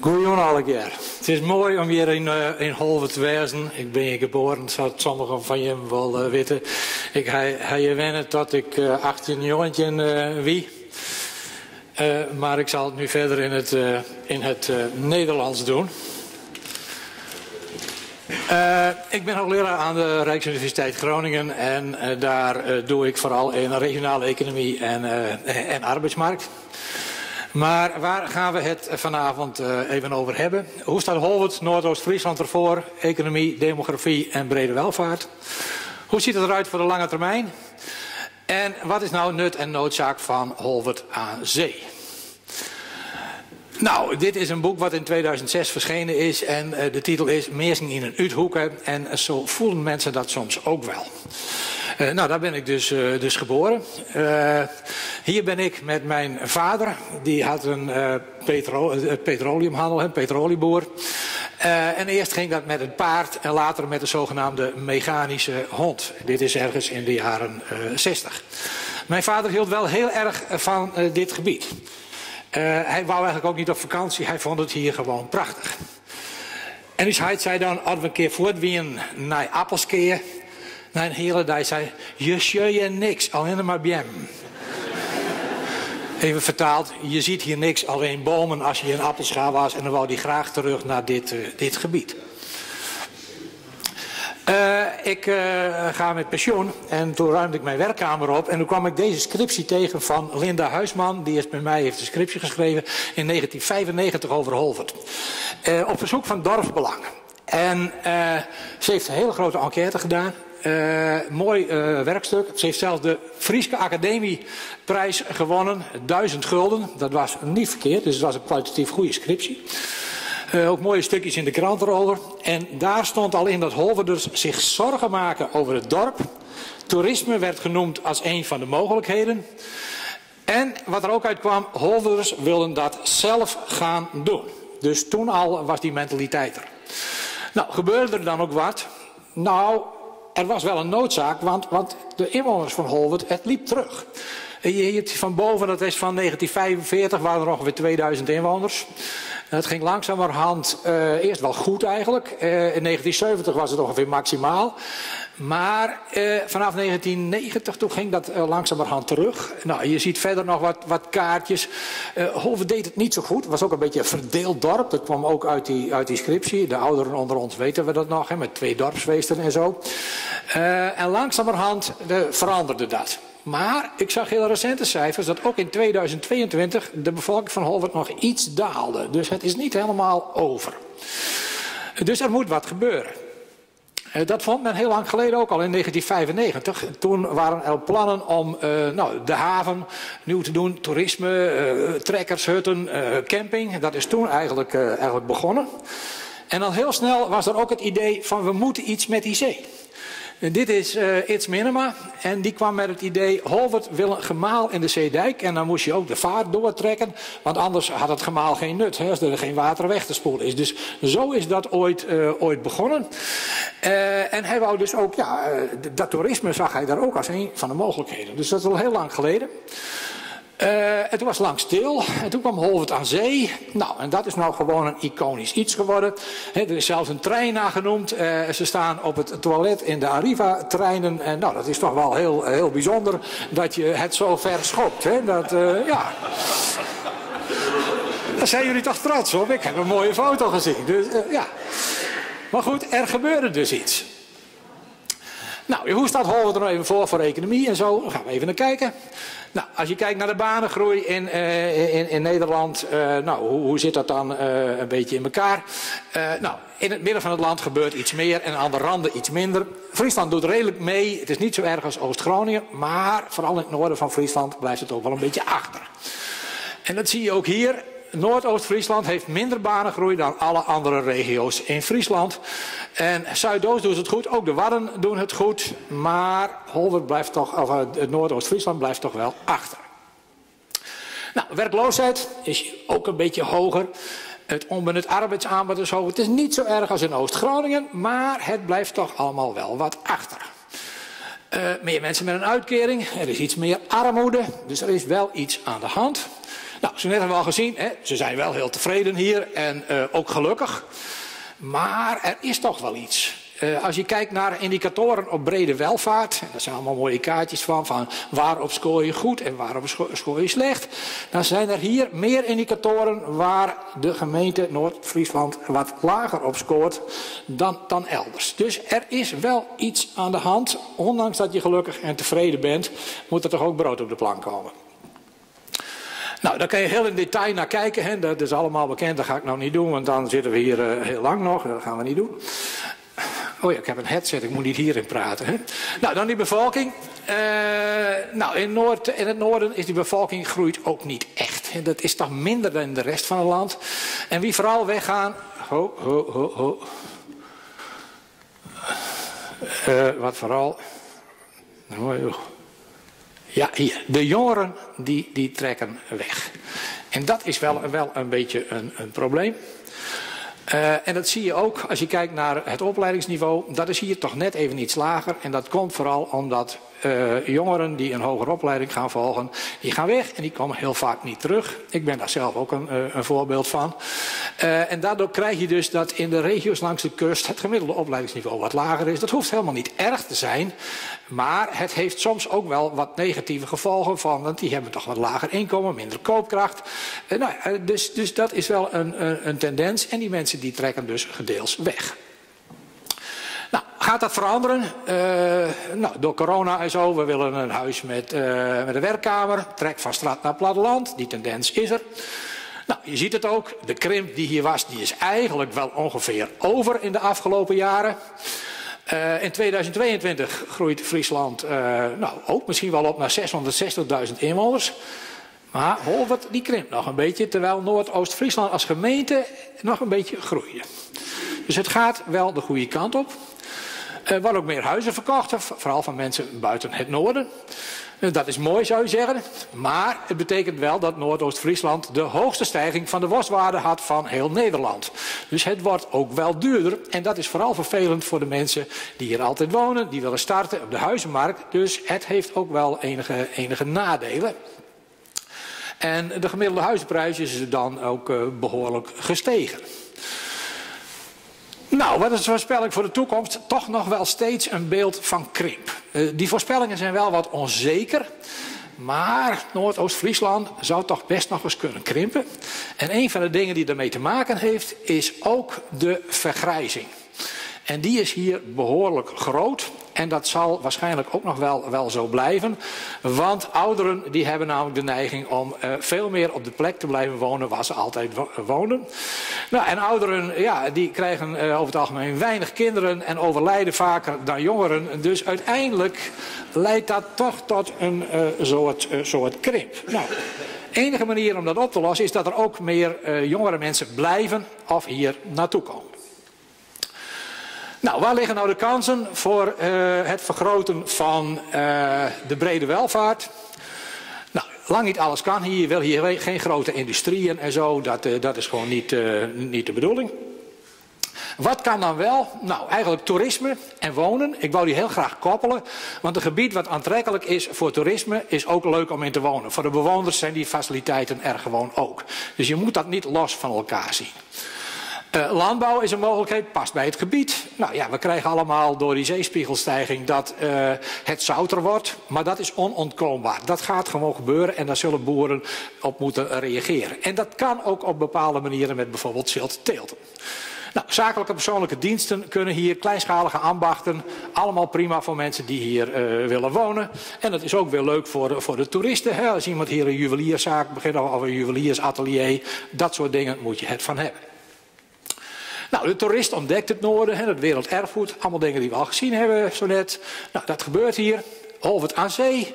Goejûn allegear. It is moai om hjir yn yn Holwert te wêzen. Ik bin hjir geboren, sa't sommigen fan jim wol witte. Ik ha ha hjir wenne tot ik 18, 19 wie. Maar ik zal het nu verder in het Nederlands doen. Ik ben hoogleraar aan de Rijksuniversiteit Groningen en daar doe ik vooral in regionale economie en arbeidsmarkt. Maar waar gaan we het vanavond even over hebben? Hoe staat Holwert, Noordoost-Friesland ervoor? Economie, demografie en brede welvaart. Hoe ziet het eruit voor de lange termijn? En wat is nou nut en noodzaak van Holwert aan Zee? Nou, dit is een boek wat in 2006 verschenen is en de titel is Meesten in een Uithoeken. En zo voelen mensen dat soms ook wel. Nou, daar ben ik dus geboren. Hier ben ik met mijn vader. Die had een petroleumhandel, een petrolieboer. En eerst ging dat met het paard en later met de zogenaamde mechanische hond. Dit is ergens in de jaren 60. Mijn vader hield wel heel erg van dit gebied. Hij wou eigenlijk ook niet op vakantie, hij vond het hier gewoon prachtig. En dus hij zei dan, als we een keer voortwien naar Appelskeer, naar een hele dag, zei, je je niks, alleen maar bjem. Even vertaald, je ziet hier niks, alleen bomen als je in Appelscha was. En dan wou hij graag terug naar dit gebied. Ik ga met pensioen en toen ruimde ik mijn werkkamer op. En toen kwam ik deze scriptie tegen van Linda Huisman. Die is bij mij, heeft de scriptie geschreven in 1995 over Holwert. Op verzoek van Dorpsbelang. En ze heeft een hele grote enquête gedaan. Mooi werkstuk. Ze heeft zelfs de Frieske Academieprijs gewonnen. 1000 gulden. Dat was niet verkeerd, dus het was een kwalitatief goede scriptie. Ook mooie stukjes in de krant erover. En daar stond al in dat Holwerders zich zorgen maken over het dorp. Toerisme werd genoemd als een van de mogelijkheden. En wat er ook uitkwam, Holwerders wilden dat zelf gaan doen. Dus toen al was die mentaliteit er. Nou, gebeurde er dan ook wat? Nou, er was wel een noodzaak, want de inwoners van Holwerd, het liep terug. Je hebt van boven, dat is van 1945, waren er ongeveer 2000 inwoners. Het ging langzamerhand eerst wel goed eigenlijk. In 1970 was het ongeveer maximaal. Maar vanaf 1990 toen ging dat langzamerhand terug. Nou, je ziet verder nog wat kaartjes. Holwerd deed het niet zo goed. Het was ook een beetje een verdeeld dorp. Dat kwam ook uit die scriptie. De ouderen onder ons weten we dat nog, hè, met twee dorpsfeesten en zo. En langzamerhand veranderde dat. Maar ik zag heel recente cijfers dat ook in 2022 de bevolking van Holwerd nog iets daalde. Dus het is niet helemaal over. Dus er moet wat gebeuren. Dat vond men heel lang geleden ook al in 1995. Toen waren er plannen om nou, de haven nieuw te doen, toerisme, trekkershutten, camping. Dat is toen eigenlijk begonnen. En al heel snel was er ook het idee van we moeten iets met die zee. En dit is Ids Minnema en die kwam met het idee Holwerd wil een gemaal in de Zeedijk en dan moest je ook de vaart doortrekken, want anders had het gemaal geen nut, hè, als er geen water weg te spoelen is. Dus zo is dat ooit begonnen. En hij wou dus ook, ja, dat toerisme zag hij daar ook als een van de mogelijkheden. Dus dat is al heel lang geleden. En toen was het lang stil. En toen kwam Holwerd aan zee. Nou, en dat is nou gewoon een iconisch iets geworden. He, er is zelfs een trein naar genoemd. Ze staan op het toilet in de Arriva-treinen. En nou, dat is toch wel heel, heel bijzonder dat je het zo ver schopt. Hè? Dat, ja. Daar zijn jullie toch trots op? Ik heb een mooie foto gezien. Dus, ja. Maar goed, er gebeurde dus iets. Nou, hoe staat Holwerd er nou even voor, voor economie en zo? Daar gaan we even naar kijken. Nou, als je kijkt naar de banengroei in Nederland, nou, hoe zit dat dan een beetje in elkaar? Nou, in het midden van het land gebeurt iets meer en aan de randen iets minder. Friesland doet redelijk mee. Het is niet zo erg als Oost-Groningen, maar vooral in het noorden van Friesland blijft het ook wel een beetje achter. En dat zie je ook hier. Noordoost-Friesland heeft minder banengroei dan alle andere regio's in Friesland. En Zuidoost doet het goed, ook de Wadden doen het goed. Maar Holwerd blijft toch, of het Noordoost-Friesland blijft toch wel achter. Nou, werkloosheid is ook een beetje hoger. Het onbenut arbeidsaanbod is hoger. Het is niet zo erg als in Oost-Groningen, maar het blijft toch allemaal wel wat achter. Meer mensen met een uitkering, er is iets meer armoede, dus er is wel iets aan de hand. Nou, zo net hebben we al gezien, hè, ze zijn wel heel tevreden hier en ook gelukkig. Maar er is toch wel iets. Als je kijkt naar indicatoren op brede welvaart, daar zijn allemaal mooie kaartjes van, van waarop scoor je goed en waarop scoor je slecht, dan zijn er hier meer indicatoren waar de gemeente Noord-Friesland wat lager op scoort dan elders. Dus er is wel iets aan de hand, ondanks dat je gelukkig en tevreden bent, moet er toch ook brood op de plank komen. Nou, daar kan je heel in detail naar kijken, hè. Dat is allemaal bekend, dat ga ik nou niet doen, want dan zitten we hier heel lang nog, dat gaan we niet doen. Oh ja, ik heb een headset, ik moet niet hierin praten. Hè? Nou, dan die bevolking. Nou, in het noorden is die bevolking groeit ook niet echt. Hè? Dat is toch minder dan in de rest van het land. En wie vooral weggaan... Ho, ho, ho, ho. Wat vooral... Ja, hier. De jongeren die trekken weg. En dat is wel een beetje een probleem. En dat zie je ook als je kijkt naar het opleidingsniveau. Dat is hier toch net even iets lager. En dat komt vooral omdat jongeren die een hogere opleiding gaan volgen, die gaan weg en die komen heel vaak niet terug. Ik ben daar zelf ook een voorbeeld van. En daardoor krijg je dus dat in de regio's langs de kust het gemiddelde opleidingsniveau wat lager is. Dat hoeft helemaal niet erg te zijn. Maar het heeft soms ook wel wat negatieve gevolgen van, want die hebben toch wat lager inkomen, minder koopkracht. Dus dat is wel een tendens en die mensen die trekken dus gedeels weg. Nou, gaat dat veranderen? Nou, door corona en zo, we willen een huis met een werkkamer, trek van straat naar platteland, die tendens is er. Nou, je ziet het ook, de krimp die hier was, die is eigenlijk wel ongeveer over in de afgelopen jaren. In 2022 groeit Friesland nou, ook misschien wel op naar 660.000 inwoners. Maar Holwerd die krimpt nog een beetje, terwijl Noordoost-Friesland als gemeente nog een beetje groeide. Dus het gaat wel de goede kant op. Er worden ook meer huizen verkocht, vooral van mensen buiten het noorden. Dat is mooi, zou je zeggen. Maar het betekent wel dat Noordoost-Friesland de hoogste stijging van de worstwaarde had van heel Nederland. Dus het wordt ook wel duurder. En dat is vooral vervelend voor de mensen die hier altijd wonen, die willen starten op de huizenmarkt. Dus het heeft ook wel enige nadelen. En de gemiddelde huizenprijs is dan ook behoorlijk gestegen. Nou, wat is de voorspelling voor de toekomst? Toch nog wel steeds een beeld van krimp. Die voorspellingen zijn wel wat onzeker. Maar Noordoost-Friesland zou toch best nog eens kunnen krimpen. En een van de dingen die daarmee te maken heeft, is ook de vergrijzing. En die is hier behoorlijk groot. En dat zal waarschijnlijk ook nog wel zo blijven. Want ouderen die hebben namelijk de neiging om veel meer op de plek te blijven wonen waar ze altijd woonden. Nou, en ouderen, ja, die krijgen over het algemeen weinig kinderen en overlijden vaker dan jongeren. Dus uiteindelijk leidt dat toch tot een soort krimp. Nou, de enige manier om dat op te lossen is dat er ook meer jongere mensen blijven of hier naartoe komen. Nou, waar liggen nou de kansen voor het vergroten van de brede welvaart? Nou, lang niet alles kan hier. Je wil hier geen grote industrieën en zo. Dat is gewoon niet de bedoeling. Wat kan dan wel? Nou, eigenlijk toerisme en wonen. Ik wou die heel graag koppelen. Want een gebied wat aantrekkelijk is voor toerisme is ook leuk om in te wonen. Voor de bewoners zijn die faciliteiten er gewoon ook. Dus je moet dat niet los van elkaar zien. Landbouw is een mogelijkheid, past bij het gebied. Nou ja, we krijgen allemaal door die zeespiegelstijging dat het zouter wordt. Maar dat is onontkoombaar. Dat gaat gewoon gebeuren en daar zullen boeren op moeten reageren. En dat kan ook op bepaalde manieren met bijvoorbeeld ziltteelten. Nou, zakelijke persoonlijke diensten kunnen hier, kleinschalige ambachten, allemaal prima voor mensen die hier willen wonen. En dat is ook weer leuk voor de toeristen. Hè? Als iemand hier een juwelierszaak begint of een juweliersatelier, dat soort dingen moet je het van hebben. Nou, de toerist ontdekt het noorden, het werelderfgoed, allemaal dingen die we al gezien hebben zo net. Nou, dat gebeurt hier, Holwerd aan zee.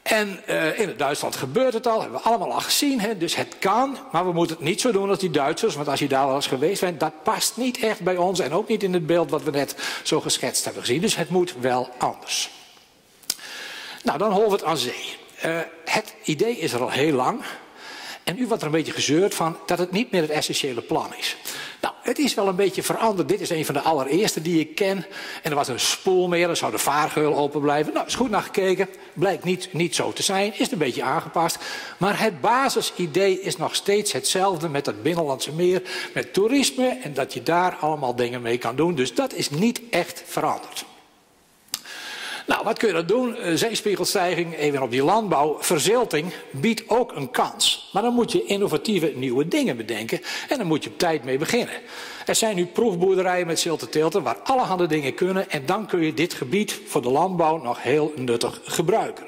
En in het Duitsland gebeurt het al, hebben we allemaal al gezien. Hè? Dus het kan, maar we moeten het niet zo doen als die Duitsers. Want als je daar wel eens geweest bent, dat past niet echt bij ons. En ook niet in het beeld wat we net zo geschetst hebben gezien. Dus het moet wel anders. Nou, dan Holwerd aan zee. Het idee is er al heel lang. En nu wordt er een beetje gezeurd van dat het niet meer het essentiële plan is. Nou, het is wel een beetje veranderd. Dit is een van de allereerste die ik ken. En er was een spoelmeer, dan zou de vaargeul open blijven. Nou, is goed naar gekeken. Blijkt niet zo te zijn. Is een beetje aangepast. Maar het basisidee is nog steeds hetzelfde met dat binnenlandse meer. Met toerisme en dat je daar allemaal dingen mee kan doen. Dus dat is niet echt veranderd. Nou, wat kun je dan doen? Zeespiegelstijging, even op die landbouw. Verzilting biedt ook een kans. Maar dan moet je innovatieve nieuwe dingen bedenken. En dan moet je op tijd mee beginnen. Er zijn nu proefboerderijen met zilte teelten waar allerhande dingen kunnen. En dan kun je dit gebied voor de landbouw nog heel nuttig gebruiken.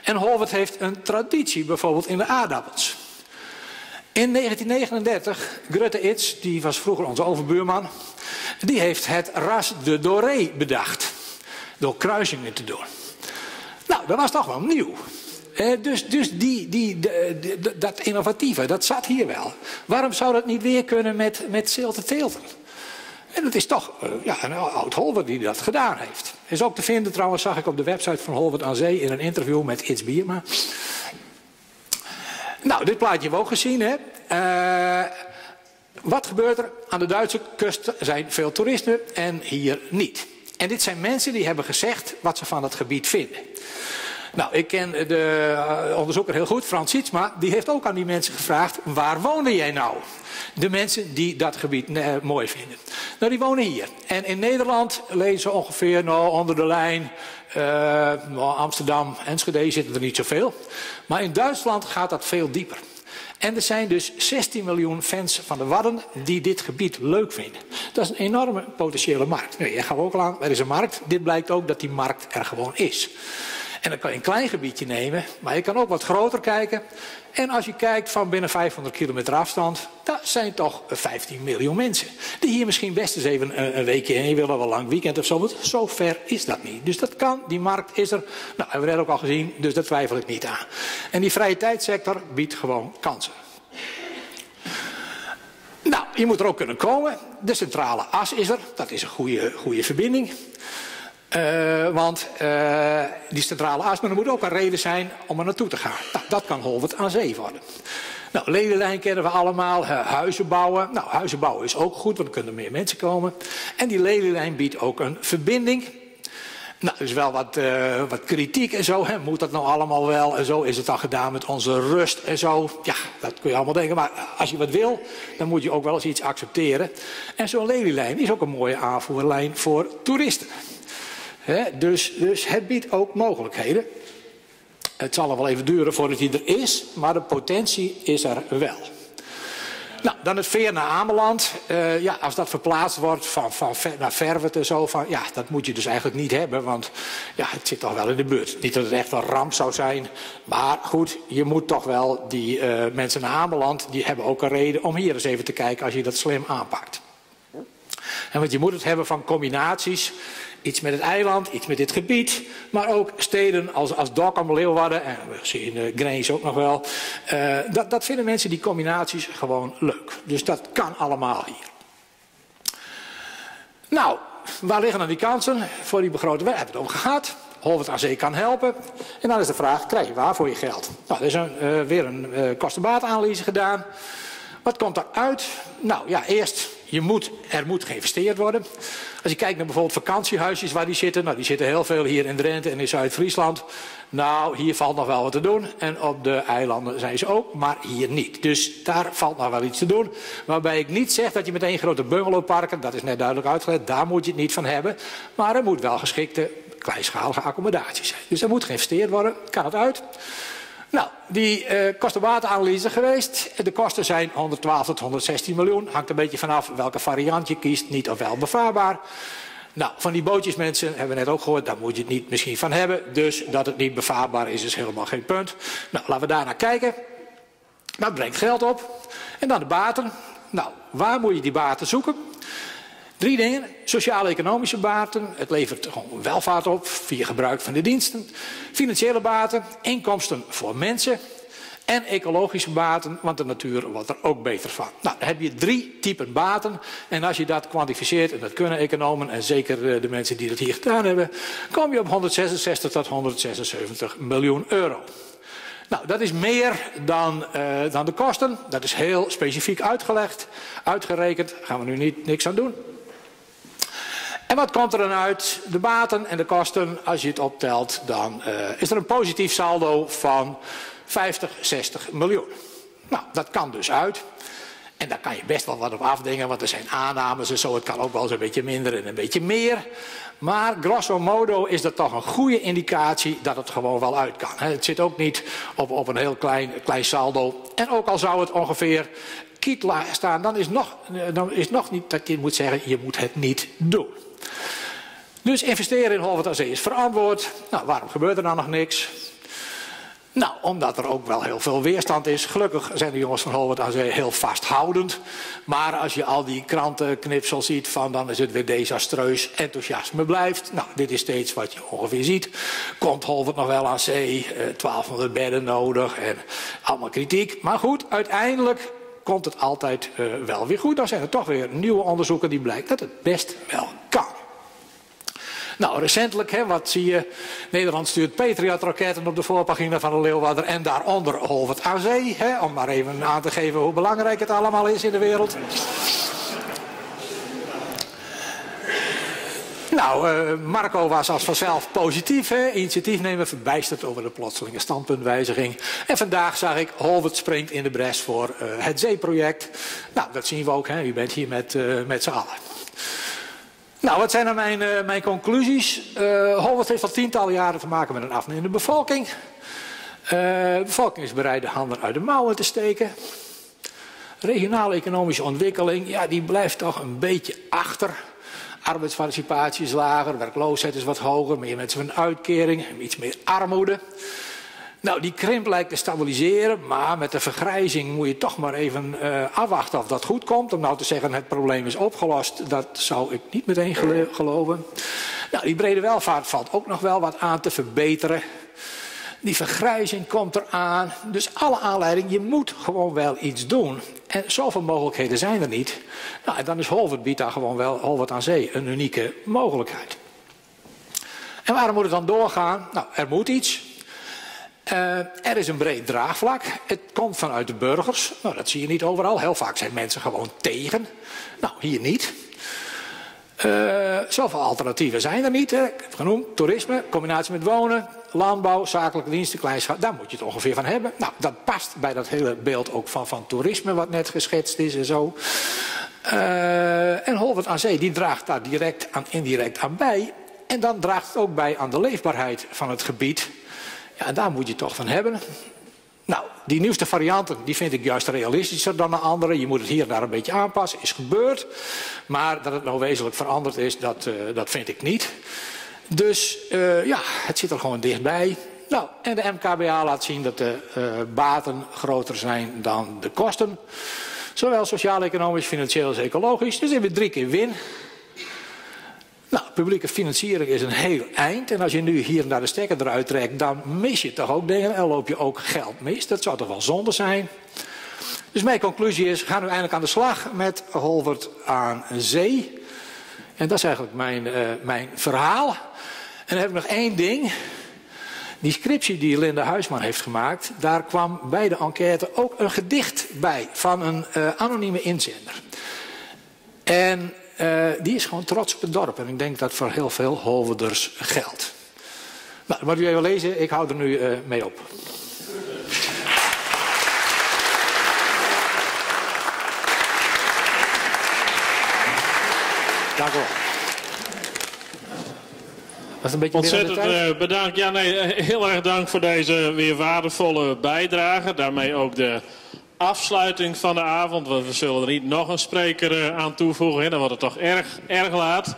En Holwerd heeft een traditie, bijvoorbeeld in de aardappels. In 1939, Grutte Its, die was vroeger onze overbuurman, die heeft het ras de Doré bedacht. Door kruisingen te doen. Nou, dat was toch wel nieuw. Dus dat innovatieve, dat zat hier wel. Waarom zou dat niet weer kunnen met zilte teelten? En het is toch een oud Holwerd die dat gedaan heeft. Is ook te vinden trouwens, zag ik op de website van Holwerd aan Zee in een interview met Its Bierma. Nou, dit plaatje hebben we ook gezien, hè. Wat gebeurt er? Aan de Duitse kust zijn veel toeristen en hier niet. En dit zijn mensen die hebben gezegd wat ze van het gebied vinden. Nou, ik ken de onderzoeker heel goed, Frans Sietsma, die heeft ook aan die mensen gevraagd, waar woonde jij nou? De mensen die dat gebied mooi vinden. Nou, die wonen hier. En in Nederland lezen ze ongeveer nou, onder de lijn, Amsterdam, Enschede zitten er niet zoveel. Maar in Duitsland gaat dat veel dieper. En er zijn dus 16 miljoen fans van de Wadden die dit gebied leuk vinden. Dat is een enorme potentiële markt. Nu, jij gaat ook al aan, er is een markt. Dit blijkt ook dat die markt er gewoon is. En dan kan je een klein gebiedje nemen, maar je kan ook wat groter kijken. En als je kijkt van binnen 500 kilometer afstand, dat zijn toch 15 miljoen mensen. Die hier misschien best eens even een weekje heen willen, wel een lang weekend of zo. Want zo ver is dat niet. Dus dat kan, die markt is er. Nou, hebben we net ook al gezien, dus daar twijfel ik niet aan. En die vrije tijdsector biedt gewoon kansen. Nou, je moet er ook kunnen komen. De centrale as is er. Dat is een goede verbinding. Want die centrale as, maar er moet ook een reden zijn om er naartoe te gaan. Nou, dat kan Holwerd aan Zee worden. Nou, Lelylijn kennen we allemaal, huizen bouwen. Nou, huizen bouwen is ook goed, want er kunnen meer mensen komen. En die Lelylijn biedt ook een verbinding. Nou, er is wel wat kritiek en zo. Hè. Moet dat nou allemaal wel en zo? Is het dan gedaan met onze rust en zo? Ja, dat kun je allemaal denken. Maar als je wat wil, dan moet je ook wel eens iets accepteren. En zo'n Lelylijn is ook een mooie aanvoerlijn voor toeristen. Hè, dus het biedt ook mogelijkheden. Het zal er wel even duren voordat hij er is, maar de potentie is er wel. Nou, dan het veer naar Ameland. Ja, als dat verplaatst wordt van ver naar Ferwert en zo, van, ja, dat moet je dus eigenlijk niet hebben, want ja, het zit toch wel in de buurt. Niet dat het echt een ramp zou zijn, maar goed, je moet toch wel die mensen naar Ameland, die hebben ook een reden om hier eens even te kijken als je dat slim aanpakt. En want je moet het hebben van combinaties. Iets met het eiland, iets met dit gebied, maar ook steden als Dokkum, Leeuwarden en we zien Grins ook nog wel. Dat vinden mensen, die combinaties, gewoon leuk. Dus dat kan allemaal hier. Nou, waar liggen dan die kansen voor die begrote? We hebben het over gehad. Holwerd aan Zee kan helpen. En dan is de vraag, krijg je waar voor je geld? Nou, er is weer een kostenbaatanalyse gedaan. Wat komt daaruit? Nou ja, eerst, er moet geïnvesteerd worden. Als je kijkt naar bijvoorbeeld vakantiehuisjes waar die zitten. Nou, die zitten heel veel hier in Drenthe en in Zuid-Friesland. Nou, hier valt nog wel wat te doen. En op de eilanden zijn ze ook, maar hier niet. Dus daar valt nog wel iets te doen. Waarbij ik niet zeg dat je meteen grote bungalowparken, dat is net duidelijk uitgelegd, daar moet je het niet van hebben. Maar er moet wel geschikte kleinschalige accommodatie zijn. Dus er moet geïnvesteerd worden. Kan het uit? Nou, die kostenbatenanalyse geweest. De kosten zijn 112 tot 116 miljoen. Hangt een beetje vanaf welke variant je kiest, niet of wel bevaarbaar. Nou, van die bootjesmensen hebben we net ook gehoord, daar moet je het niet misschien van hebben. Dus dat het niet bevaarbaar is, is helemaal geen punt. Nou, laten we daar naar kijken. Dat brengt geld op. En dan de baten. Nou, waar moet je die baten zoeken? 3 dingen. Sociaal-economische baten. Het levert gewoon welvaart op via gebruik van de diensten. Financiële baten. Inkomsten voor mensen. En ecologische baten, want de natuur wordt er ook beter van. Nou, dan heb je 3 typen baten. En als je dat kwantificeert, en dat kunnen economen, en zeker de mensen die dat hier gedaan hebben, kom je op 166 tot 176 miljoen euro. Nou, dat is meer dan, uh, dan de kosten. Dat is heel specifiek uitgelegd, uitgerekend. Daar gaan we nu niet, niks aan doen. En wat komt er dan uit? De baten en de kosten, als je het optelt, dan uh, is er een positief saldo van 50, 60 miljoen. Nou, dat kan dus uit. En daar kan je best wel wat op afdingen, want er zijn aannames en zo. Het kan ook wel eens een beetje minder en een beetje meer. Maar grosso modo is dat toch een goede indicatie dat het gewoon wel uit kan. Het zit ook niet op, op een heel klein, klein saldo. En ook al zou het ongeveer kiet staan, dan is, nog, dan is nog niet dat je moet zeggen, je moet het niet doen. Dus investeren in Holwerd aan Zee is verantwoord. Nou, waarom gebeurt er dan nog niks? Nou, omdat er ook wel heel veel weerstand is. Gelukkig zijn de jongens van Holwerd aan Zee heel vasthoudend. Maar als je al die krantenknipsels ziet van dan is het weer desastreus. Enthousiasme blijft. Nou, dit is steeds wat je ongeveer ziet. Komt Holwerd nog wel aan zee? 1200 eh, bedden nodig en allemaal kritiek. Maar goed, uiteindelijk komt het altijd uh, wel weer goed. Dan zijn er toch weer nieuwe onderzoeken die blijkt dat het best wel kan. Nou, recentelijk, hè, wat zie je? Nederland stuurt Patriot-raketten op de voorpagina van de Leeuwarder en daaronder Holwerd aan Zee. Hè, om maar even aan te geven hoe belangrijk het allemaal is in de wereld. Nou, uh, Marco was als vanzelf positief. Hè? Initiatiefnemer verbijsterd over de plotselinge standpuntwijziging. En vandaag zag ik Holwerd springt in de bres voor uh, het zeeproject. Nou, dat zien we ook. Hè? U bent hier met, uh, met z'n allen. Nou, wat zijn dan mijn, uh, mijn conclusies? Uh, Holwerd heeft al tientallen jaren te maken met een afnemende bevolking. Uh, de bevolking is bereid de handen uit de mouwen te steken. Regionale economische ontwikkeling, ja, die blijft toch een beetje achter. Arbeidsparticipatie is lager, werkloosheid is wat hoger, meer mensen met een uitkering, iets meer armoede. Nou, die krimp lijkt te stabiliseren, maar met de vergrijzing moet je toch maar even uh, afwachten of dat goed komt. Om nou te zeggen het probleem is opgelost, dat zou ik niet meteen geloven. Nou, die brede welvaart valt ook nog wel wat aan te verbeteren. Die vergrijzing komt eraan. Dus alle aanleiding, je moet gewoon wel iets doen. En zoveel mogelijkheden zijn er niet. Nou, en dan is Holwerd biedt daar gewoon wel, Holwerd aan Zee, een unieke mogelijkheid. En waarom moet het dan doorgaan? Nou, er moet iets. Uh, er is een breed draagvlak. Het komt vanuit de burgers. Nou, dat zie je niet overal. Heel vaak zijn mensen gewoon tegen. Nou, hier niet. Uh, zoveel alternatieven zijn er niet. Hè. Ik heb genoemd, toerisme, combinatie met wonen, landbouw, zakelijke diensten, kleinschaal. Daar moet je het ongeveer van hebben. Nou, dat past bij dat hele beeld ook van, van toerisme wat net geschetst is en zo. Uh, en Holwerd aan Zee, die draagt daar direct aan indirect aan bij. En dan draagt het ook bij aan de leefbaarheid van het gebied. Ja, en daar moet je toch van hebben. Nou, die nieuwste varianten, die vind ik juist realistischer dan de andere. Je moet het hier en daar een beetje aanpassen, is gebeurd. Maar dat het nou wezenlijk veranderd is, dat, uh, dat vind ik niet. Dus uh, ja, het zit er gewoon dichtbij. Nou, en de MKBA laat zien dat de uh, baten groter zijn dan de kosten. Zowel sociaal-economisch, financieel als ecologisch. Dus hebben we drie keer win. Nou, publieke financiering is een heel eind. En als je nu hier naar de stekker eruit trekt, dan mis je toch ook dingen en loop je ook geld mis. Dat zou toch wel zonde zijn. Dus mijn conclusie is, ga nu eindelijk aan de slag met Holwerd aan Zee. En dat is eigenlijk mijn, uh, mijn verhaal. En dan heb ik nog één ding. Die scriptie die Linda Huisman heeft gemaakt, daar kwam bij de enquête ook een gedicht bij van een uh, anonieme inzender. En uh, die is gewoon trots op het dorp. En ik denk dat voor heel veel Holwerders geldt. Nou, dat moet u even lezen. Ik hou er nu uh, mee op. Dank u wel. Was een beetje Ontzettend uh, bedankt. Ja, nee, heel erg dank voor deze weer waardevolle bijdrage. Daarmee ook de afsluiting van de avond. Want we zullen er niet nog een spreker eh, aan toevoegen. Hè? Dan wordt het toch erg, erg laat.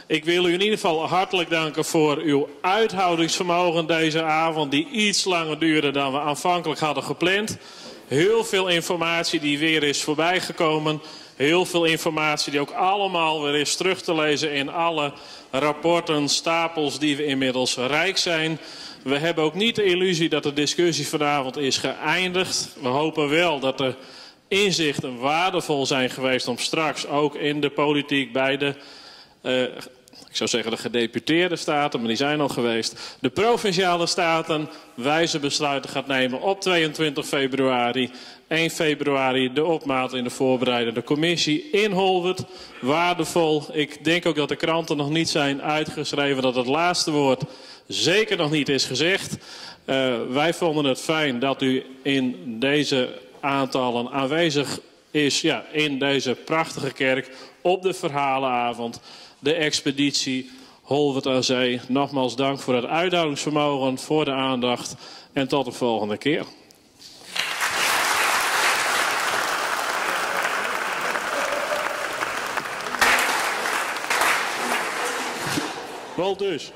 Ik wil u in ieder geval hartelijk danken voor uw uithoudingsvermogen deze avond. Die iets langer duurde dan we aanvankelijk hadden gepland. Heel veel informatie die weer is voorbijgekomen. Heel veel informatie die ook allemaal weer is terug te lezen in alle rapporten, stapels die we inmiddels rijk zijn. We hebben ook niet de illusie dat de discussie vanavond is geëindigd. We hopen wel dat de inzichten waardevol zijn geweest om straks ook in de politiek bij de uh, Ik zou zeggen de gedeputeerde staten, maar die zijn al geweest. De provinciale staten wijze besluiten gaat nemen op 22 februari. 1 februari de opmaat in de voorbereidende commissie in Holwerd. Waardevol. Ik denk ook dat de kranten nog niet zijn uitgeschreven, dat het laatste woord zeker nog niet is gezegd. Wij vonden het fijn dat u in deze aantallen aanwezig is, ja, in deze prachtige kerk op de verhalenavond, de expeditie Holwerd aan Zee. Nogmaals dank voor het uithoudingsvermogen, voor de aandacht en tot de volgende keer. Wel dus.